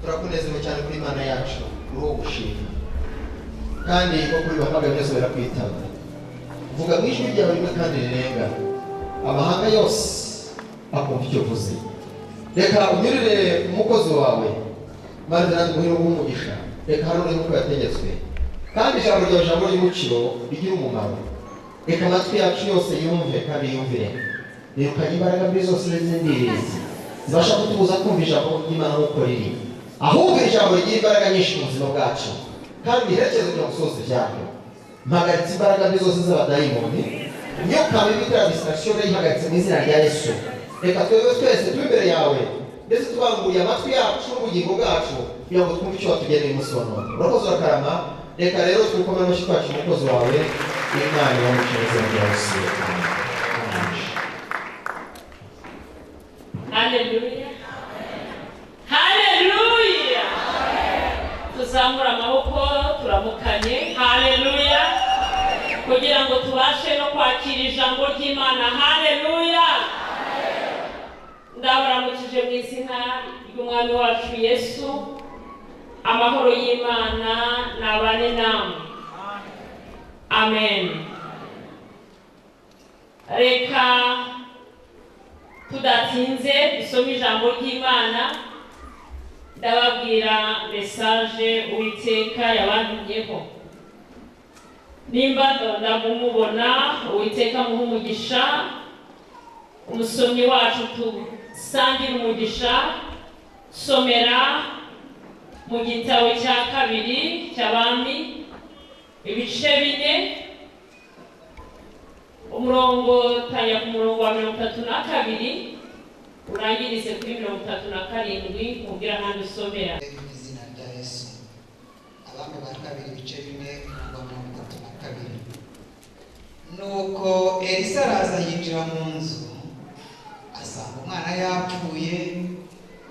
Turakunezerewe cyane kuri Imana yacu, uri uwo gushima kandi ko kuri bahamagaye byose birakwitaba. Vuga mu ijwi ryawe rimwe kandi rirenga, amahanga yose akumva icyo uvuze. Reka unyurire umukozi wawe maze nanjye umuhe umugisha. Reka hano nk'uko yategetswe, kandi ijambo ryawe, ijambo ry'umukiro rigira umumaro. Reka amatwi yacu yose yumve kandi yumvire. Nirukanye imbaraga mbi zose n'izindi zibasha kutubuza kumva ijambo ry'Imana nk'uko riri, ahubwo ijambo rigira imbaraga nyinshi mu buzima bwacu kandi riherekeze kugira ngo usohoze ibyaryo. Mpagaritse imbaraga mbi zose z'abadayimoni, imyuka mibi itera distraction ndayihagaritse mu izina rya Yesu. Reka twebwe twese tube imbere yawe, ndetse tubanguriye amatwi yacu n'ubugingo bwacu kugira ngo twumve icyo watugeneye umunsi wa none. Urakoze, urakarama. Reka rero twukomere amashyi twacu umukozi wawe. Imana ibahe izina rya Yesu. Amen. Haleluya, haleluya! Tuzamura amaboko turamukanye. Haleluya! Kugira ngo tubashe no kwakira ijambo ry'Imana. Haleluya! Ndabaramukije mu izina ry'Umwami wacu Yesu. Amahoro y'Imana nabane namwe. Amen. Reka tudatinze dusome ijambo ry'Imana. Ndababwira message Uwiteka yabantumyeho. Nimba ndamumubona, Uwiteka muhe umugisha. Umusomyi wacu tusangire umugisha. Somera mu gitabo cya kabiri cy'Abami, ibice 4, umurongo, tangira ku murongo wa 32 urangirize kuri 37. Mubwira ahandi usomera. Mu izina rya Yesu. Abami ba kabiri, ibice 4, umurongo wa 32. Nuko Elisa araza yinjira mu nzu, asanga umwana yapfuye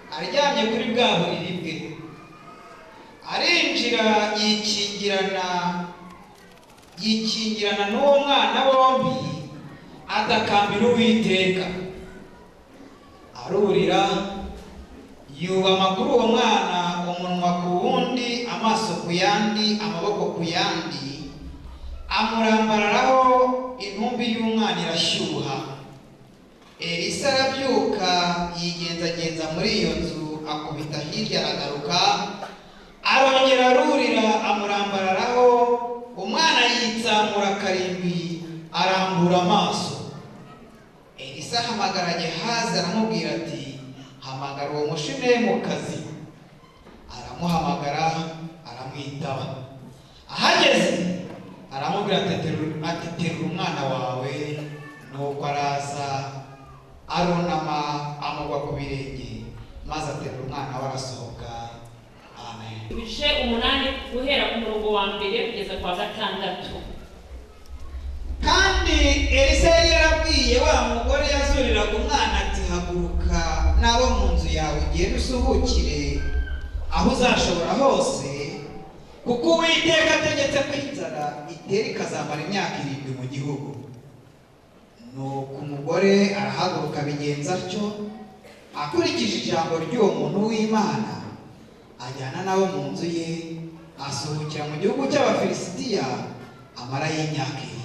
aryamye kuri bwa buriri bwe. Arinjira yikingirana n'uwo mwana bombi, atakambira Uwiteka. Arurira, yubama kuri uwo mwana, umunwa ku wundi, amaso ku yandi, amaboko ku yandi, amurambararaho. Intumbi y'umwana irashyuha. Elisa arabyuka, yigenzagenza muri iyo nzu, akubita hirya aragaruka, arongera arurira, amurambararaho. Umwana yitsamura karindwi, arambura amaso. Elisa ahamagara Gehazi, aramubwira ati: "Hamagara uwo Mushunemukazi." Aramuhamagara, aramwitaba. Ahageze aramubwira ati: "Terura umwana wawe." Nuko araza, arunama, amugwa ku birenge, maze aterura umwana we, arasohoka. Amen. Ibice 8, guhera ku murongo wa 1 kugeza kwa 6. Kandi Elisa yari yarabwiye wa mugore yazuriraga umwana ati: "Haguruka n'abo mu nzu yawe, ugende usuhukire aho uzashobora hose, kuko Uwiteka ategetse ko inzara itera ikazamara imyaka 7 mu gihugu." Nuko umugore arahaguruka, abigenza atyo akurikije ijambo ry'uwo muntu w'Imana, ajyana n'abo mu nzu ye, asuhukira mu gihugu cy'Abafilisitiya, amarayo imyaka 7.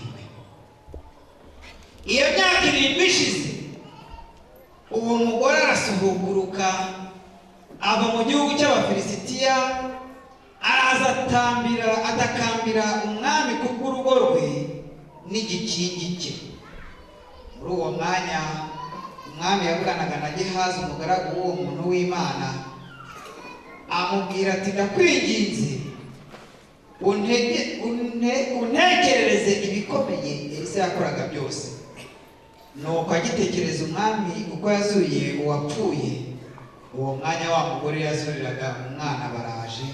Iyo myaka 7 ishize, uwo mugore arasuhuguruka, ava mu gihugu cy'Abafilisitiya, araza atambira atakambira umwami kubw'urugo rwe n'igikingi cye. Muri uwo mwanya umwami yavuganaga na Gehazi, umugaragu w'uwo muntu w'Imana, amubwira ati: "Ndakwinginze, untekerereze ibikomeye Elisa yakoraga byose." Nuko agitekereza umwami uko yazuye uwapfuye, uwo mwanya wa mugore yazuriraga umwana baraje.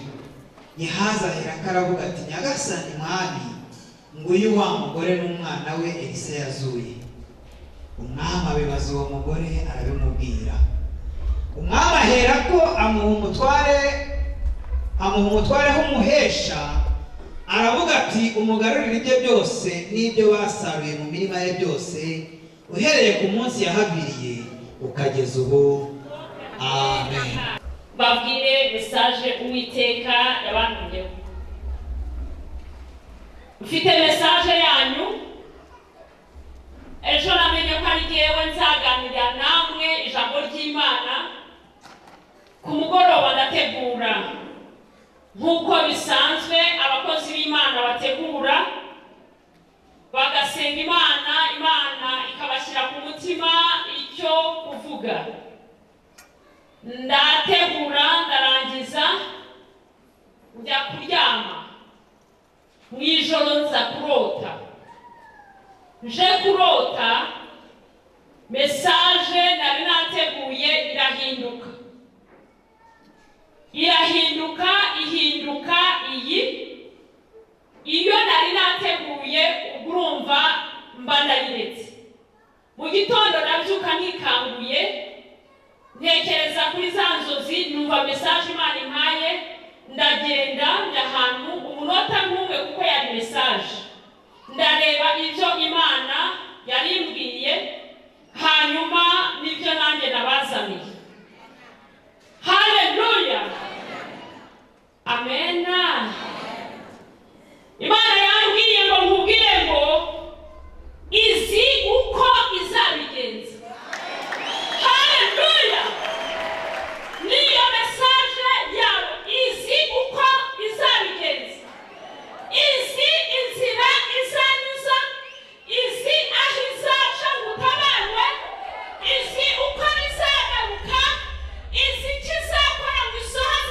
Gehazi aherako aravuga ati: "Nyagasani mwami, nguyu wa mugore n'umwana we Elisa yazuye." Umwami abibaza uwo mugore, arabimubwira. Umwami aherako amuha umutware w'umuhesha, aravuga ati: "Umugarurire ibye byose n'ibyo basaruye mu mirima ye byose, uhereye ku munsi yahaviriye ukageza ubu." Amen. Mbabwire message Uwiteka yabantumyeho. Mfite message yanyu. Ejo namenye ko ari jyewe nzaganira namwe ijambo ry'Imana. Ku mugoroba ndategura nk'uko bisanzwe abakozi b'Imana bategura, bagasenga Imana, Imana ikabashyira ku mutima icyo kuvuga. Ndategura, ndarangiza, njya kuryama. Mu ijoro nza kurota. Nje kurota, message nari nateguye irahinduka. Irahinduka, ihinduka iyi. Iyo nari nateguye urumva mba ndayiretse. Mu gitondo ndabyuka nikanguye, ntekereza kuri za nzozi, numva message Imana impaye, ndagenda njya ahantu umunota nk'umwe kuko yari message. Ndareba ibyo Imana yarimbwiye, hanyuma nibyo nanjye nabazaniye. Haleluya, amena. Imana yambwiye ngo nkubwire ngo izi uko izabigenza. Haleluya. Niyo message yawe, izi uko izabigenza, izi inzira izanyuza, izi aho izaca ngo utabarwe, izi uko bizagaruka, izi icyo izakora ngo isohoze.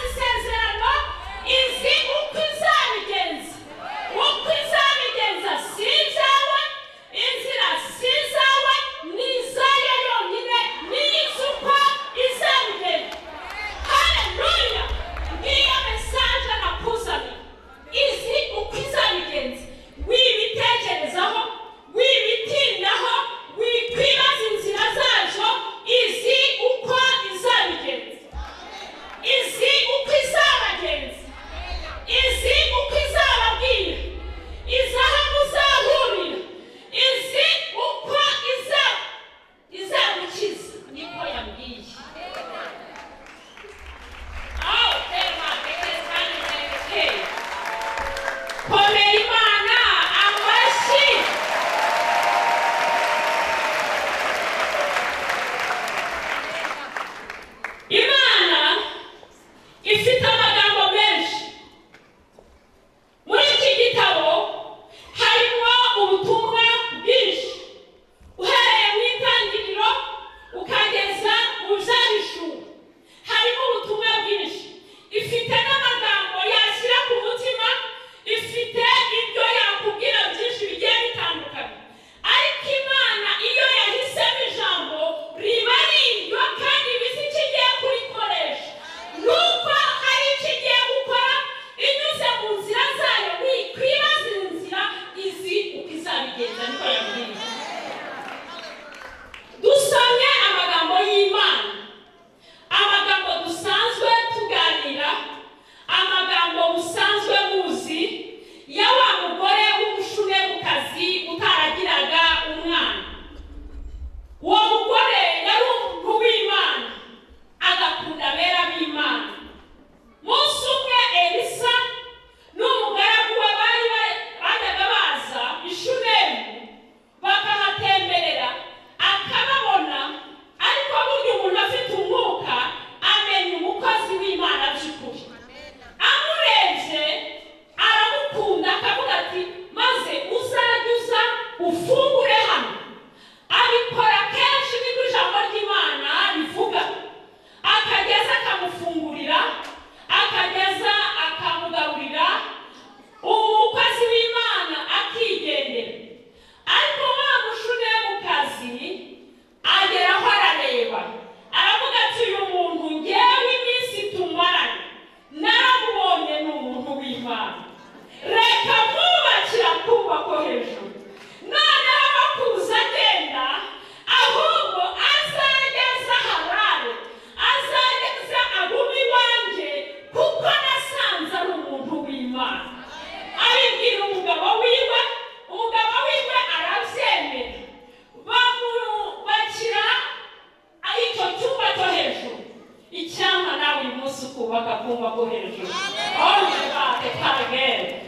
kumba ko hejuru. Oh my God,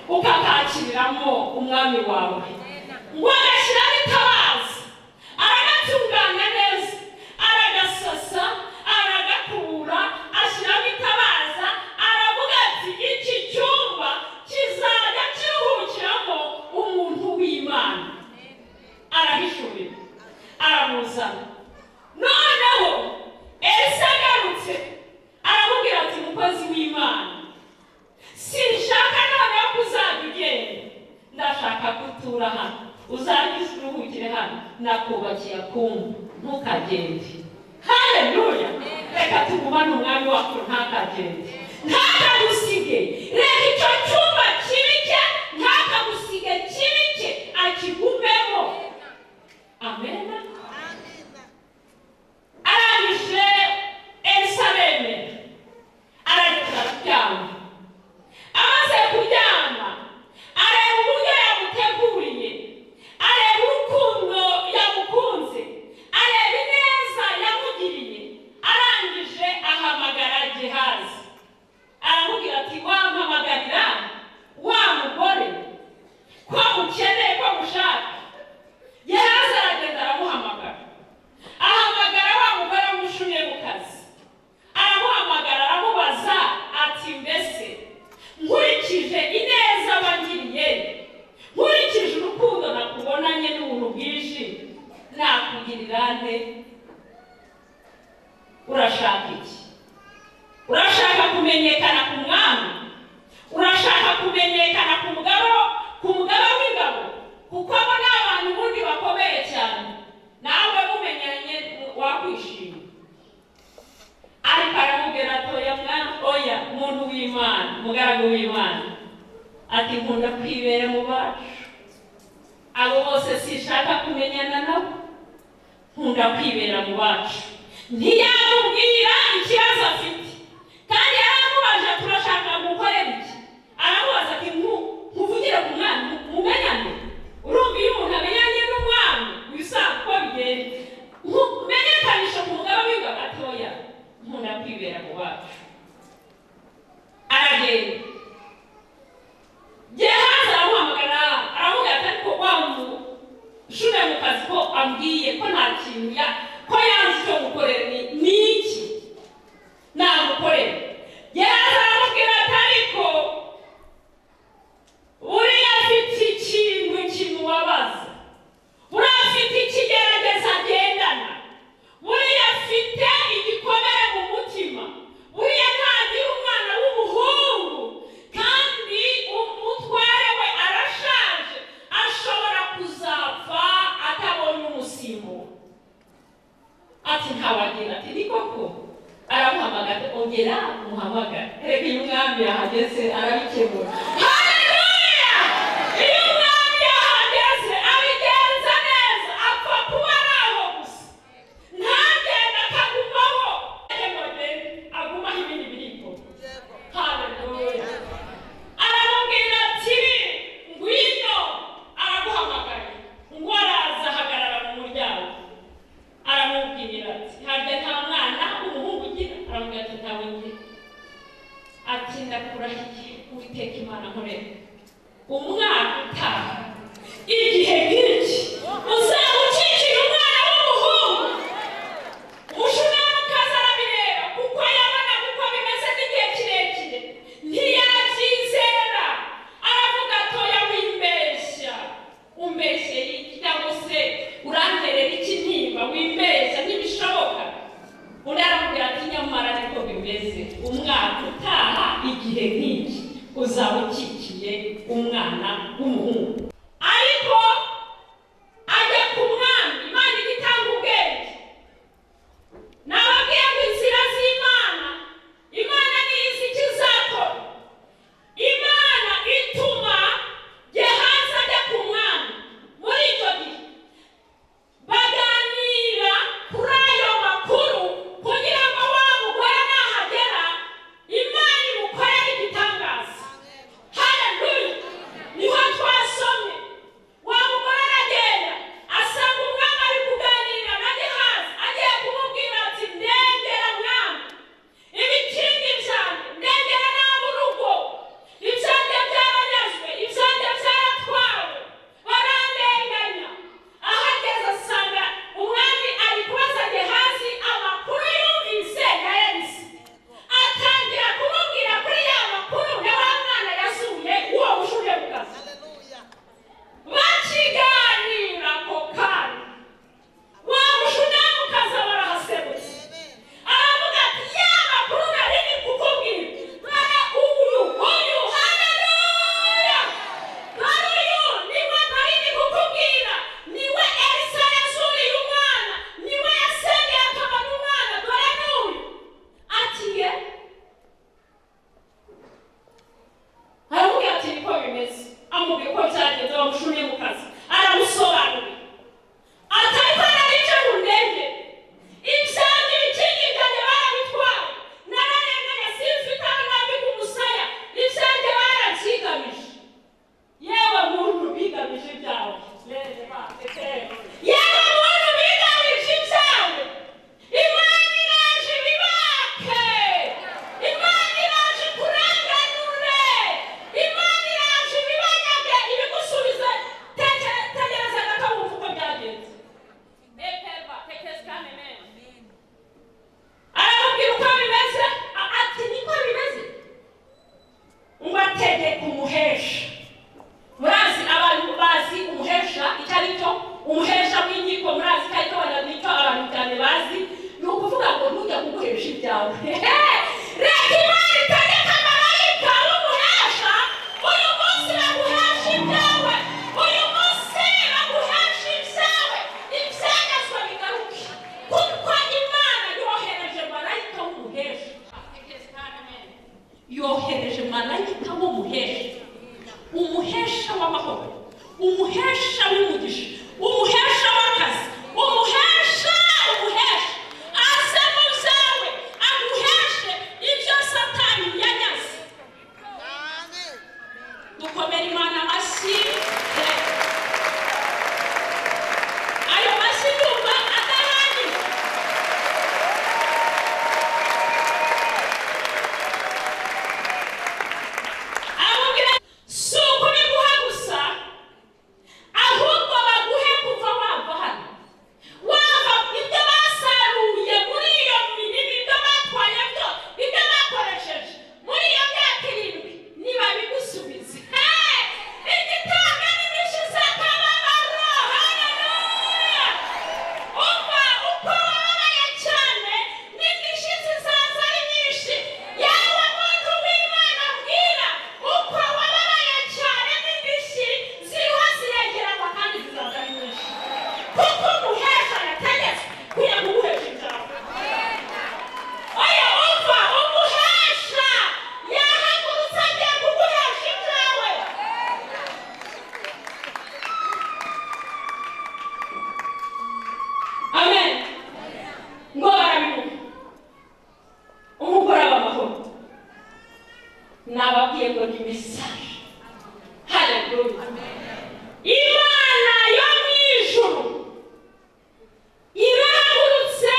ukakakiriramo umwami wawe. Ngo agashyiramo itabaza, aragatunganya neza, aragasasa, aragakura, ashyiramo itabaza, aravuga ati iki cyumba kizajya kiruhukiramo umuntu w'Imana. Arahishurira, aramuzana. Noneho Elisa agarutse aramubwira ati mukozi w'Imana, sinshaka noneho kuzajya ugenda, ndashaka gutura hano, uzajya uruhukire hano, nakubakiye akumba, ntukagende. Haleluya! Reka tugumane umwami wacu, ntakagende, ntakagusige. Reka icyo cyumba kibike, ntakagusige, kibike, akigumemo. Amen. Arangije Elisa aremera, aragenda araryama. Amaze kuryama areba uburyo yamuteguriye, areba urukundo yamukunze, areba ineza yamugiriye. Arangije ahamagara Gehazi, aramubwira ati wampamagarira wa mugore ko mukeneye, ko mushaka. Gehazi aragenda aramuhamagara, ahamagara wa mugore w'umushumye mu kazi, aramuhamagara aramubaza ati mbese nkurikije ineza wangiriye, nkurikije urukundo nakubonanye n'ubuntu bwinshi, nakugirira nte? Urashaka iki? Urashaka kumenyekana ku mwami? Urashaka kumenyekana ku mugaba w'ingabo? Kuko abo ni abantu ubundi bakomeye cyane, nawe mumenyanye wakwishima. Ariko aramubwira ati oya mwana, oya muntu w'Imana, mugaragu w'Imana, ati nkunda kwibera mu bacu, abo bose sinshaka kumenyana nabo, nkunda kwibera mu bacu. Ntiyamubwira ikibazo afite, kandi yaramubaje turashaka gukorera iki? Aramubaza ati nkuvugire ku mwami mumenyane. Urumva iyo umuntu amenyanye n'umwami wisanga uko bigenda, menyekanisha ku mugaba w'ingabo atoya, nkunda kwibera mu bacu. Aragenda, Gehazi aramuhamagara, aramubwira ati ariko wa mushume mu kazi ko ambwiye ko nta kintu ko yanze icyo gukorera ni iki namukorera? Gehazi aramubwira ati ariko buriya afite ikintu kimubabaza, buriya afite ikigerageza agendana, buriya afite igikomere mu mutima, buriya ntagira umwana w'umuhungu, kandi umutware we arashaje, ashobora kuzapfa atabonye umusimbura. Ati ntawagira. Ati ni koko? Aramuhamagara, ongera umuhamagara. Reka iyo umwami yahageze arabikemura. Haleluya! Iyo umwami yahageze abigenza neza, apfa kuba ari aho gusa, ntagenda akagumaho, agumaho ibindi biriko. Haleluya! Aramubwira ati ngwino, araguhamagara. Ngo araza ahagarara mu muryango, aramubwira ati harya nta mwana w'umuhungu ugira? Aramubwira ati ntawe ngira. Ati ndakurahiye Uwiteka Imana nkorera, umwaka utaha igihe nk'iki uzaba ukikira umwana w'umuhungu. Umushunamukazi arabireba, kuko yabonaga uko bimeze n'igihe kirekire, ntiyabyizera. Aravuga ati oya wimbeshya, umbeshyeye iki? Cyangwa se uranterera iki ntimba? Wimbeshya, ntibishoboka. Undi aramubwira ati nyamara niko bimeze, umwaka utaha igihe nk'iki uzaba ukikiye umwana w'umuhungu. Ariko ajya ku mwami, Imana igitanga ubwenge. Nababwiye ngo inzira z'Imana, Imana niyo izi icyo izakora. Imana ituma Gehazi ajya ku mwami. Muri icyo gihe baganira kuri ayo makuru kugira ngo wa mugore nahagera Imana imukorere igitangaza. Haleluya! Niho twasomye Bamubwiye ko byagenze, bamushumye mu kazi, aramusobanurira atari narice mu ndege, ibyanjye ibikingi byanjye barabitwaye, nararenganye, simfite aho nambika umusaya, ibyanjye barabyigamije. Yewe muntu bigamije ibyawe, yewe muntu bigamije ibyawe, Imana iraje ibibake, Imana iraje ikurenganure, Imana iraje ibibanyage, ibigusubize. Tegereza gato wumve uko byagenze. Aramubwira uko bimeze, ati niko bimeze, ngo ategeka umuhesha. Murazi abantu bazi umuhesha icyo ari cyo, umuhesha w'inkiko murazi icyo ari cyo, nicyo abantu cyane bazi, ni ukuvuga ngo ntujya kuguhesha ibyawe. Reka Imana itegeka marayika w'umuhesha, uyu munsi baguhesha ibyawe, uyu munsi baguhesha ibyawe, ibyanyazwe bigaruke, kuko Imana yohereje marayika w'umuhesha. Yohereje marayika w'umuhesha, umuhesha w'amahoro, umuhesha w'umugisha, umuhesha w'akazi, umuhesha, umuhesha aze mu byawe aguheshe ibyo Satani yanyaze. Dukomere Imana amashyi. Ayo mashyi ndumva adahagije. Amubwira si ukubiguha gusa, ahubwo baguhe kuva wava hano, wava ibyo basaruye muri iyo mirima, ibyo batwaye byo, ibyo bakoresheje muri iyo myaka 7, nibabigusubize. Igitanga n'indishyi z'akababaro. Haleluya! Umva uko wababaye cyane, n'indishyi zizaza ari nyinshi. Yewe muntu w'Imana abwira, uko wababaye cyane, n'indishyi ziriho ziregeranywa kandi zizaza ari nyinshi, kuko umuhesha yategetswe kujya kuguhesha ibyawe. Oya, umva, umuhesha yahagurutse agiye kuguhesha ibyawe. Amen. Ngo barabimuha, umugore aba amahoro. Nababwiye ngo ni message. Haleluya! Imana yo mu ijuru irahagurutse,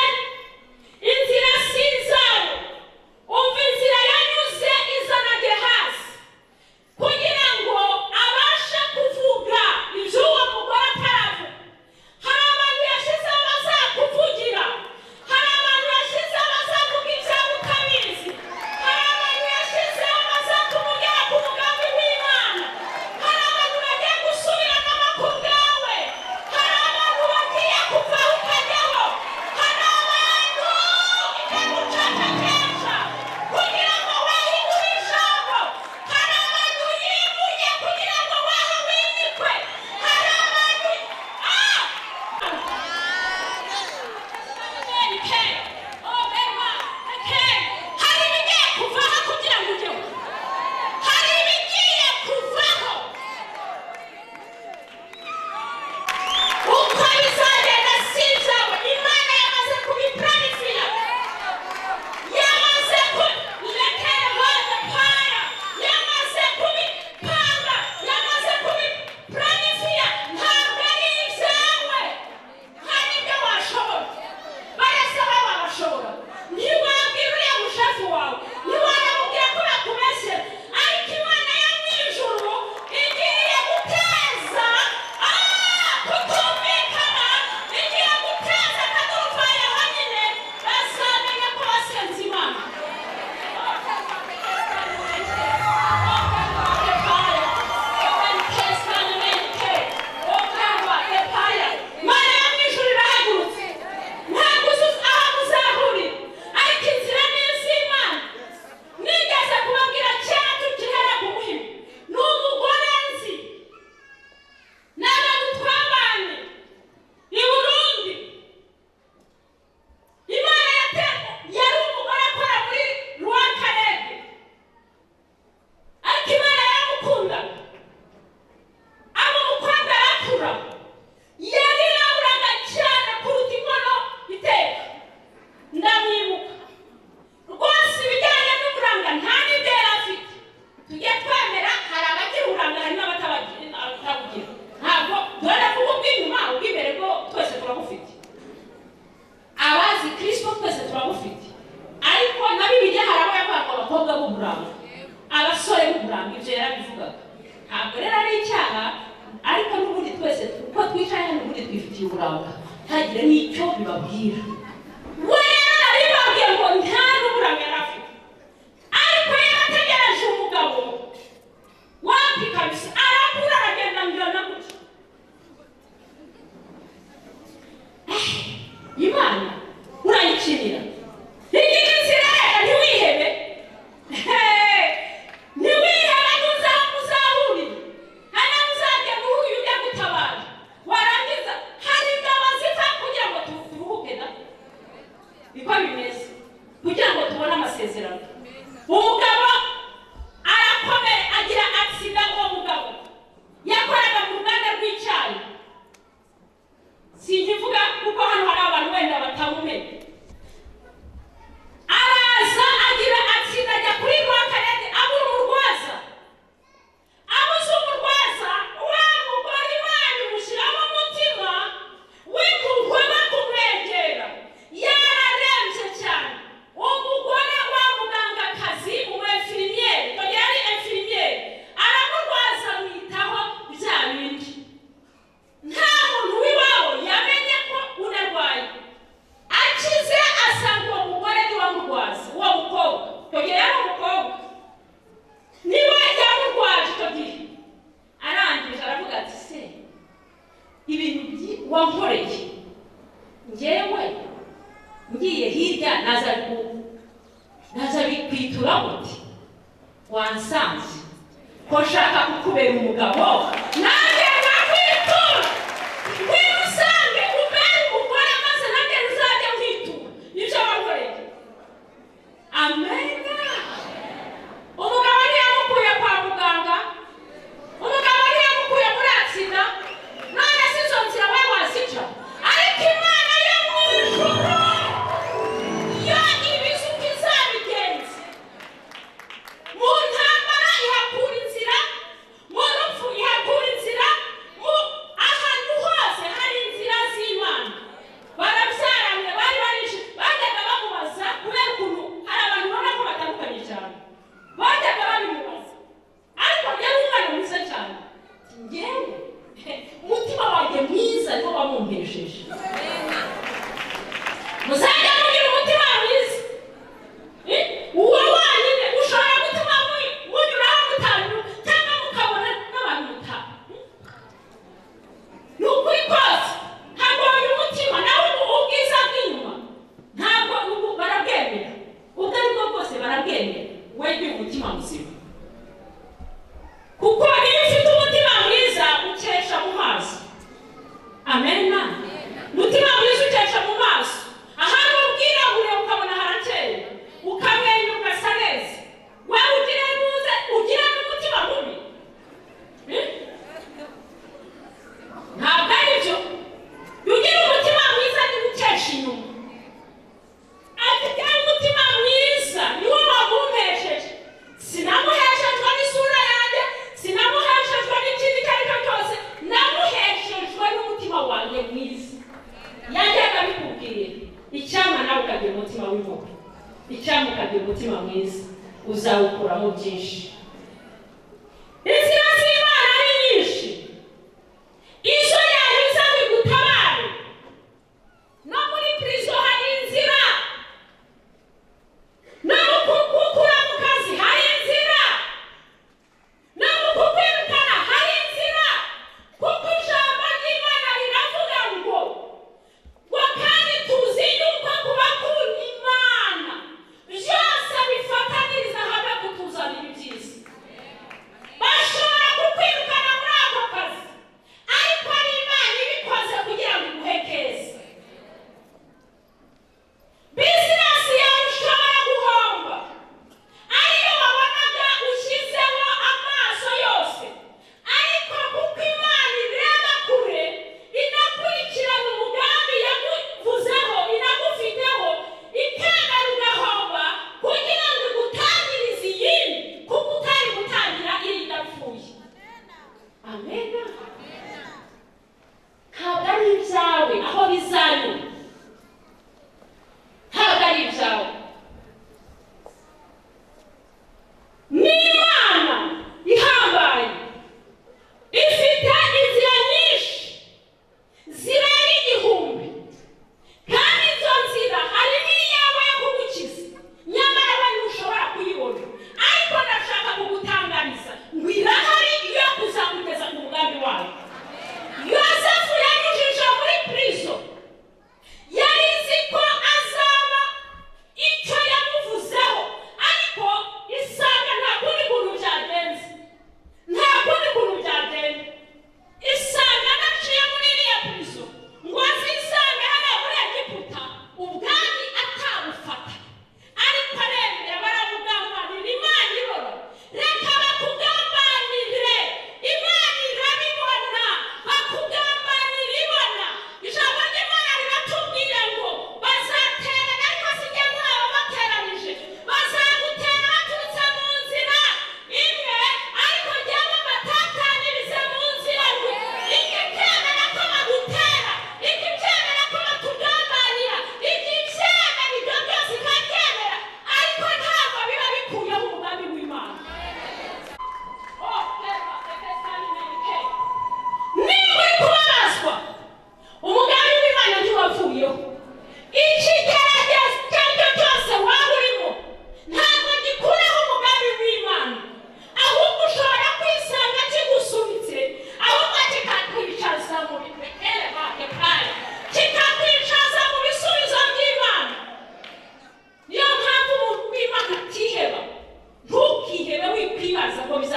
inzira si izayo. Umva inzira yanyuze izana Gehazi kugira ngo abashe kuvuga iby'uwo mugore ataravuga. Hari abantu yashyizeho bazakuvugira, hari abantu yashyizeho bazavuga ibyawe utabizi, hari abantu yashyizeho bazakumugera ku mugambi w'Imana, hari abantu bagiye gusubirana amakuru. Abasore b'uburanga ibyo yarabivugaga. Ntabwo rero ari icyaha, ariko n'ubundi twese uko twicaye hano ubundi twifitiye uburanga, ntagire n'icyo bibabwira. We rero arabibabwiye ngo nta n'uburanga yari afite, ariko yarategereje umugabo wapi kabisa, arakura aragenda ngana gutya. Imana urayikinira igira inzira, reka ntiwihebe, ntiwihebe, ntuzahurire hari aho uzajya guhurira ujya gutabara, warangiza hari ingabo zipfa kugira ngo turuhuke na niko bimeze, kugira ngo tubone amasezerano. Umugabo arakomeye agira agisida. Uwo mugabo yakoraga mu ruganda rw'icyayi, sinkivuga kuko hano hari abantu wenda batamumenye. Araza agira agisida ajya kuri Rwakarete, abura umurwaza, abuze umurwaza, wa mugore Imana imushyiramo umutima w'impuhwe no kumwegera, yararembye cyane. Umugore wa mugangakazi, umu infirmière, yari infirmière, aramurwaza, amwitaho bya bindi. Nta muntu w'iwabo yamenye ko unarwaye. Akize asanga uwo mugore niwe amurwaza, uwo mukobwa, icyo gihe yari umukobwa, niwe yamurwaje icyo gihe. Arangije aravuga ati: "Se ibintu wankoreye, njyewe ngiye hirya naza bikwitura gute? Wansanze ko nshaka kukubera umugabo, nanjye nkakwitura. Ngwino usange umbere umugore, maze nanjye nzajya nkwitura ibyo wankoreye." Amena. Umugabo ntiyamukuye kwa muganga, umugabo ntiyamukuye muri agisida. None si izo nzira we wazica? Ariko Imana yo mu ijuru yo ibizi uko izabigenza. Mu ntambara ihakura inzira, mu rupfu ihakura inzira, mu ahantu hose hari inzira z'Imana. Barabyaranye, bari barishimye. Bajyaga bamubaza kubera ukuntu hari abantu ubona ko batandukanye cyane, bajyaga babimubaza, ariko yari umwana mwiza cyane. Njyewe umutima wanjye mwiza niwo wamumpesheje. Muzajya mugira umutima mwiza. Uwo wonyine ushobora gutuma munyuraho mutanyu cyangwa mukabona n'abantu muta. Ni ukuri kose hagoye umutima, nawe ubu ubwiza bw'inyuma ntabwo ubu barabwemera, ubwo ari bwo bwose barabwemera. Wegeye umutima muzima, kuko iyo ufite umutima mwiza ukesha mu maso. Amena. Umutima mwiza ukesha mu maso, ahari ubwirabure ukabona harakeye, ukamwenyura ugasa neza. Wowe ugire nuze ugira n'umutima mubi. Ntabwo ari byo. Ugira umutima mwiza niwo ukesha inyuma. Ati umutima mwiza niwo wamumpesheje, sinamuheshejwe n'isura yanjye, sinamuheshejwe n'ikindi icyo ari cyo cyose, namuheshejwe n'umutima wanjye mwiza. Yajyaga abikubwira. Icyampa nawe ukagira umutima w'impuhwe, icyampa ukagira umutima mwiza, uzawukuramo byinshi. Inzira z'Imana ni nyinshi, izo yanyuza ngo igutabare. No muri prison hari inzira, no mu kugukura mu kazi hari inzira, no mu kukwirukana hari inzira, kuko ijambo ry'Imana riravuga ngo kandi tuzi yuko ku bakunda Imana byose bifataniriza hamwe kutuzanira ibyiza. Bashobora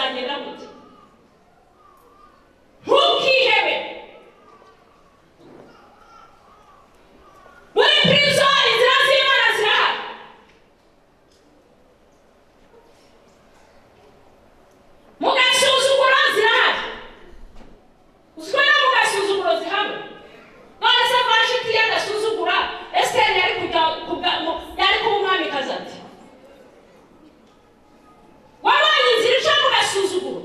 Bizagenda gute? Ntukihebe. Muri prison inzira z'Imana zirahari. Mu gasuzuguro zirahari. Uziko no mu gasuzuguro zihaba. None se Vashiti yagasuzugura Esiteri yari kujya yari kuba umwamikazi ati. Wabaye inzira ica mu gasuzuguro.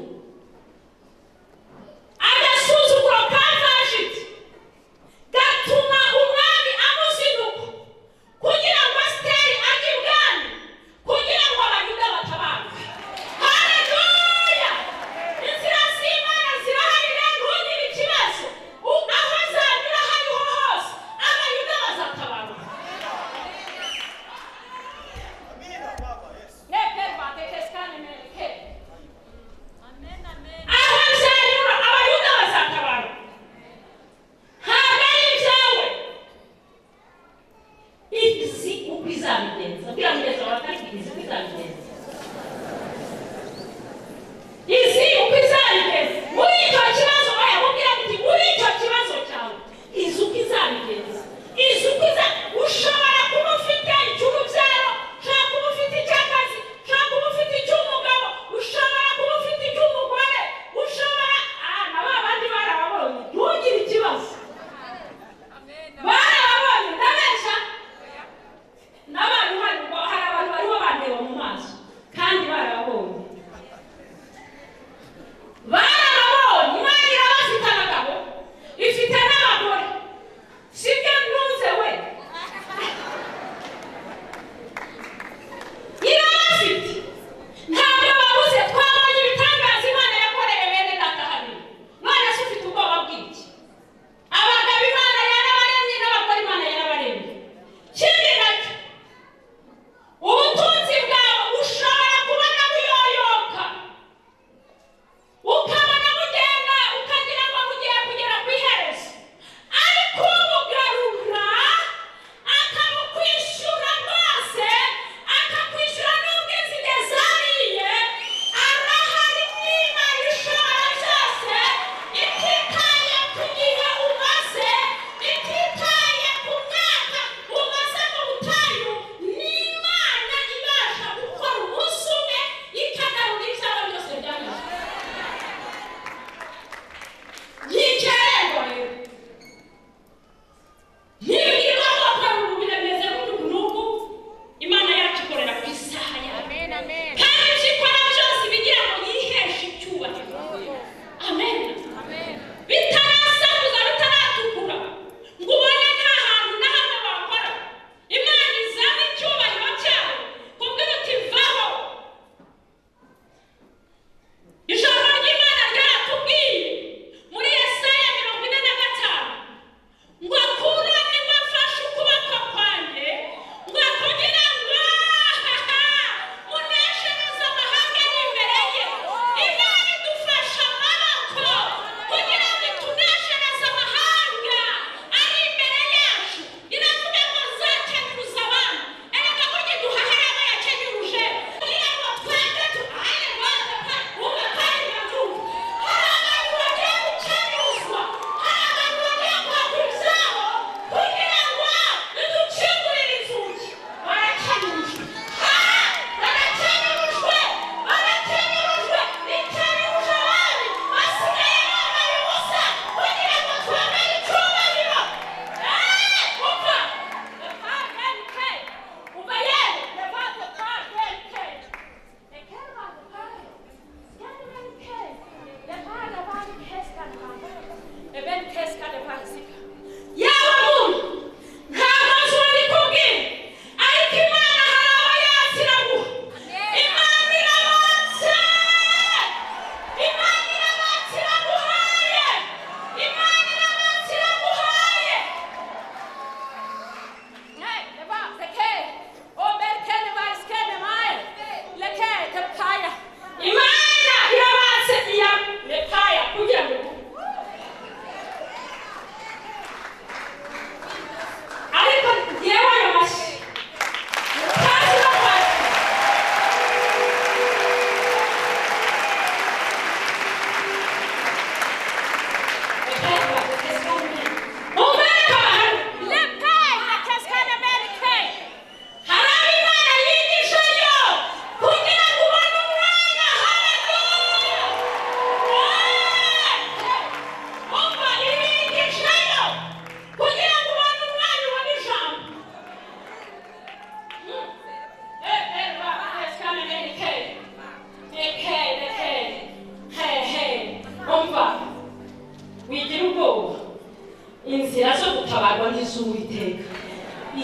z'Uwiteka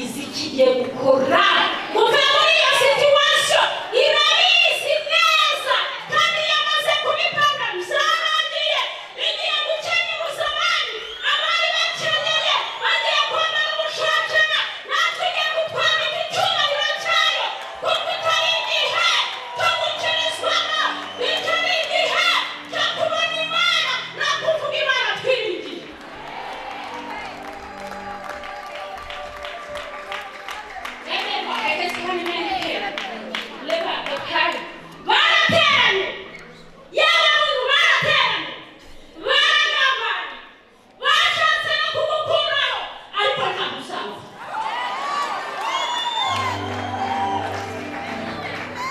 izi kigiye gukora muve muri iyo situation irabizi neza kandi yamaze kubipanga byarangiye igiye gukenyuza abandi abari bakenyeye bagiye kwambara ubushakana natwe igiye kutwambika icyubahiro cyayo kuko itari igihe cyo gukirizwamo itari igihe cyo kubona Imana no kuvuga Imana twiringiye. Barateranye yaba abantu barateranye baragambanye bashatse no kugukuraho ariko ntabwo uzava.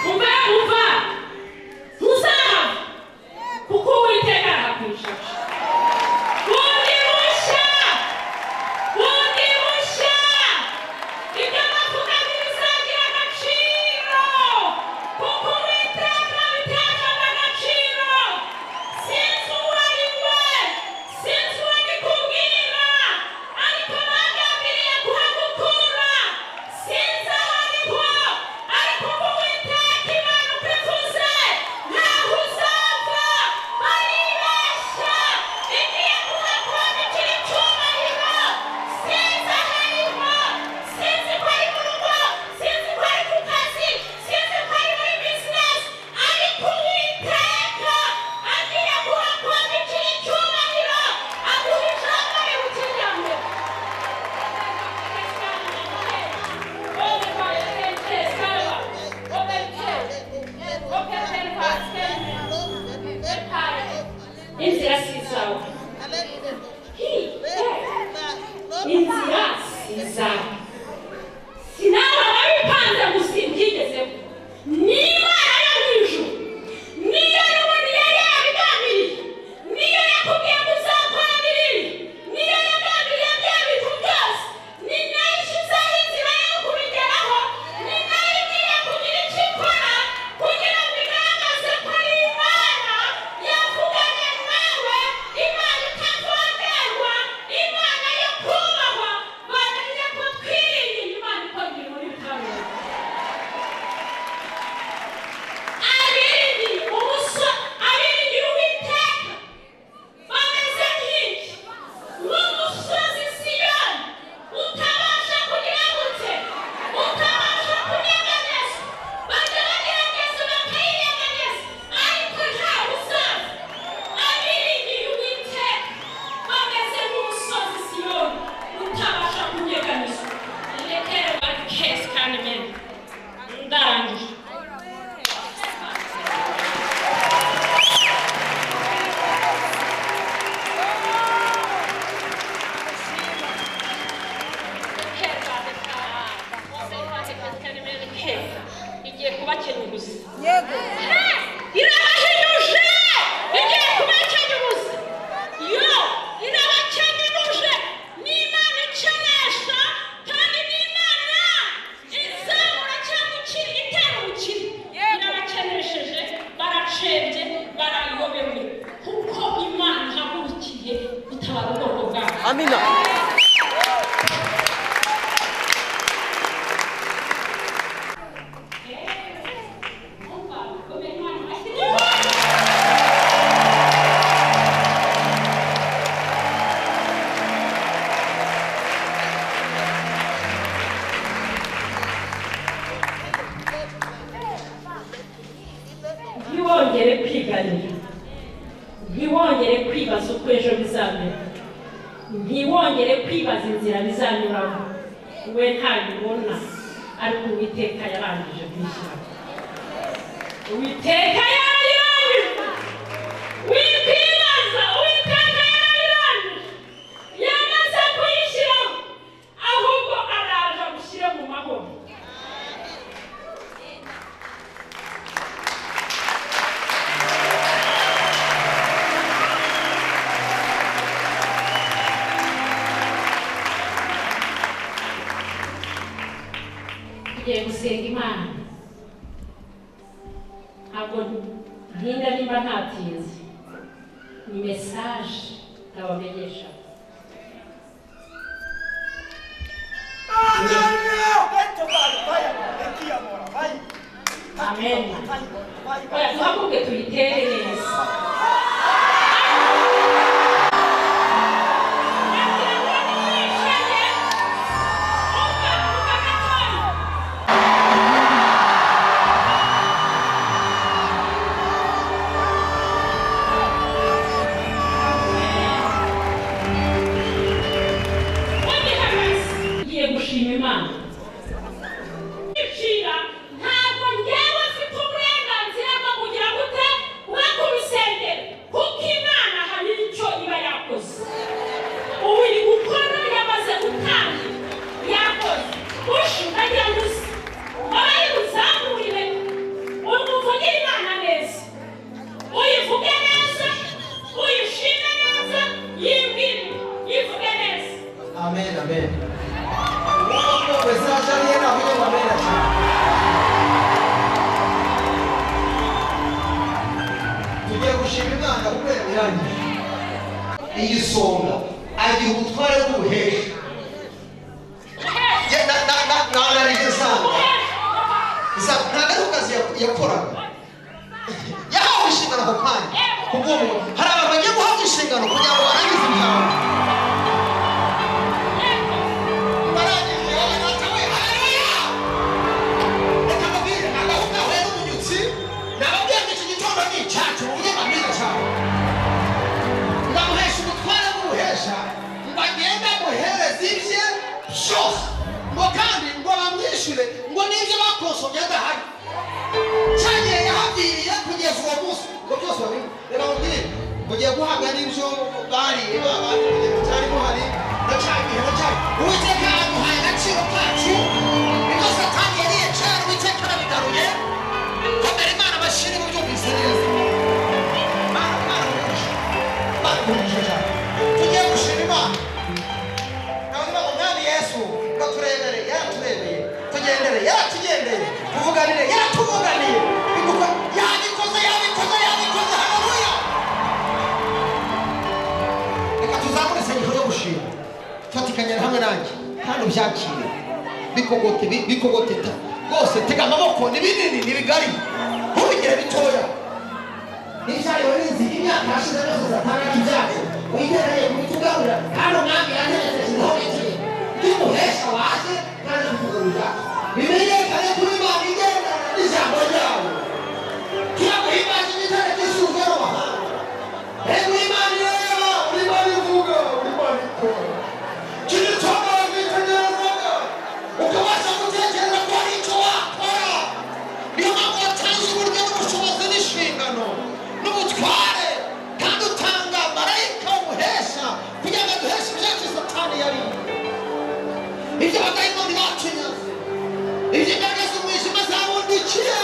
Umva umva ntuzahava kuko Uwiteka arahakwicaje. Bundi bushya bundi bushya ibyo bavuga ntibizagira agaciro kuko Uwiteka biteshaga agaciro. Sinzi uwo ari we, sinzi uwo ndi kubwira, ariko bagambiriye kuhagukura. Sinzi aho ariho, ariko ubwo Uwiteka Imana uko ivuze ntaho uzava. Baribeshya, igiye kuhakwandikira icyubahiro. Sinzi aho ariho, sinzi ko ari mu rugo, sinzi ko ari ku kazi, sinzi ko ari muri bizinesi, ariko Uwiteka agiye kuhakwandikira icyubahiro, aguha ijambo riruta mbere. Inzira si izawe, inzira si izawe, sinaba wabipanze gusa mbyigezeho. Ni Imana yo mu ijuru, niyo n'ubundi yari yabigambiriye, niyo yakubwiye ngo uzakora biriya, niyo yagambiriye bya bintu byose, ni nayo ishyizeho inzira yo kubigeraho, ni nayo igiye kugira icyo ikora kugira ngo igaragaze ko ari Imana yavuganye nawe, Imana itavogerwa, Imana yo kubahwa. Bamenye ko twiringiye Imana ikora imirimo n'ibitangaza. Abiringiye umusore, abiringiye Uwiteka bameze nk'iki nk'umusozi Siyoni utabasha kugira gute, utabasha kunyeganyeza. Bajya bagerageza bakayinyeganyeza ariko ntawe uzava. Abiringiye Uwiteka bameze nk'umusozi Siyoni utabasha kunyeganyezwa. Rekere bakesi kandi mene ndarangije. Igiye kubakenyuza. Yego. Irabahinyuje, igiye kubakenyuza. Yo, irabakenyuje. Ni Imana ikenesha kandi ni Imana izamura cyangwa ikiri itera ubukire. Irabakenesheje, baracembye, barayobewe kuko Imana ihagurukiye gutabara ubwoko bwayo. Amina. Umva, komera Imana amashyi. Ntiwongere kwiganira, ntiwongere kwibaza uko ejo bizamera, ntiwongere kwibaza inzira bizanyuramo. We ntabibona, ariko Uwiteka yarangije kuyishyiraho. Uwiteka yarayirangije. Wikwibaza, Uwiteka yarayirangije, yamaze kuyishyiraho, ahubwo araje agushyire mu mahoro. Tugiye gusenga Imana. Ntabwo ntinda nimba ntatinze, ni mesaje ndabamenyesha. Amen. Oya duhaguruke tuyitere neza. Ngiye gushima Imana. Ntabwo ngewe mfite uburenganzira bwo kugira gute bwo kubisengera, kuko Imana hari icyo iba yakoze. Ubu iri gukora, yamaze gutangira, yakoze. Ushinga ngo uze abaye uzamurire, umuvugire Imana neza, uyivuge neza, uyishime neza, yibwire, yivuge neza. Amen, amen. Tugiye gushima Imana kuko yabirangije. Igisonga agiha ubutware bw'ubuhesha. Ntabwo ari kazi yakoraga, yahawe inshingano ako kanya. Kubw'uwo hari abantu bagiye guhabwa inshingano kugira ngo barangize ibyabo. Ndamuhesha ubutware bw'ubuhesha ngo agende amuhereze ibye byose, ngo kandi ngo bamwishyure ngo n'ibyo bakosomye adahari. Cyagihe yahaviriye kugeza uwo munsi ngo byose babimwe. Reka mubwire, mugiye guhabwa n'ibyo bariye babandi mu gihe mutari muhari, na cyagihe na cyagihe. Uwiteka aduhaye agaciro kacu, ibyo Satani yariye cyane Uwiteka arabigaruye. Komera Imana bashire mu byumvise neza. Tugiye gushima Imana. Nawe Umwami Yesu ngo turebere, yaraturebeye, tugendere, yaratugendeye, tuvuganire, yaratuvuganiye. Yabikoze, yabikoze, yabikoze. Haleluya. Reka tuzamure isengesho ryo gushima. Fatikanya hamwe nanjye kandi ubyakire. Bikogote, bikogote rwose, tega amaboko, ni binini, ni bigari, ntubigire bitoya. N'icyayi warinze imyaka yashize yose Satani ibyacu wigereye kubitugarurira, kandi Umwami yategetse ashyizeho iki ry'umuhesha waje kandi kutugarurira. Bimenyekane kuri Imana igendana n'ijambo ryawe. Turaguhimbaza igitare cy'isuku y'amahanga. Reba Imana ireba, uri Imana ivuga, uri Imana ikora. Iki gitondo witegerezaga ukabasha gutekereza ko hari icyo wakora. Niyo mpamvu watanze uburyo n'ubushobozi n'inshingano n'ubutware, kandi utanga marayika w'umuhesha kugira ngo aduheshe ibyacu Satani yariye, ibyo abadayimoni batunyaze, ibyo imbaraga z'umwijima zabundikiye.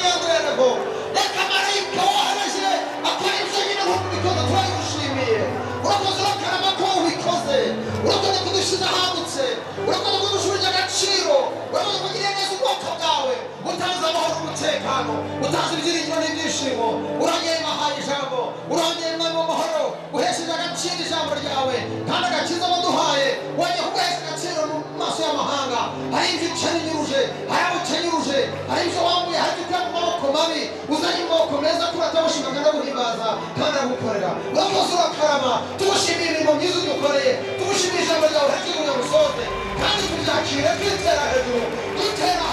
Reka marayika wohereje akora ibyo nyine nk'uko ubikoze. Turabigushimiye, urakoze, urakarama ko ubikoze, urakoze kudushyize ahagutse, urakoze kudushubije agaciro, urakoze kugirira neza ubwoko bwawe, utanze amahoro n'umutekano, utanze ibyiringiro n'ibyishimo. Urongeye wahaye ijambo, urongeye Mwami w'amahoro, uhesheje agaciro ijambo ryawe, kandi agakiza waduhaye wongeye kuguhesha agaciro mu maso y'amahanga. Hari ibyo ukenyuruje, hari abo ukenyuruje, hari ibyo wambuye, hari ibyo ukuye mu maboko mabi uzanye mu maboko meza, kuratabushima kandi aguhimbaza kandi agukorera. Urakoze, urakarama. Tugushimiye imirimo myiza udukoreye, tugushimiye ijambo ryawe hejuru kugira ngo usoze, kandi tubyakire twitera hejuru, dutera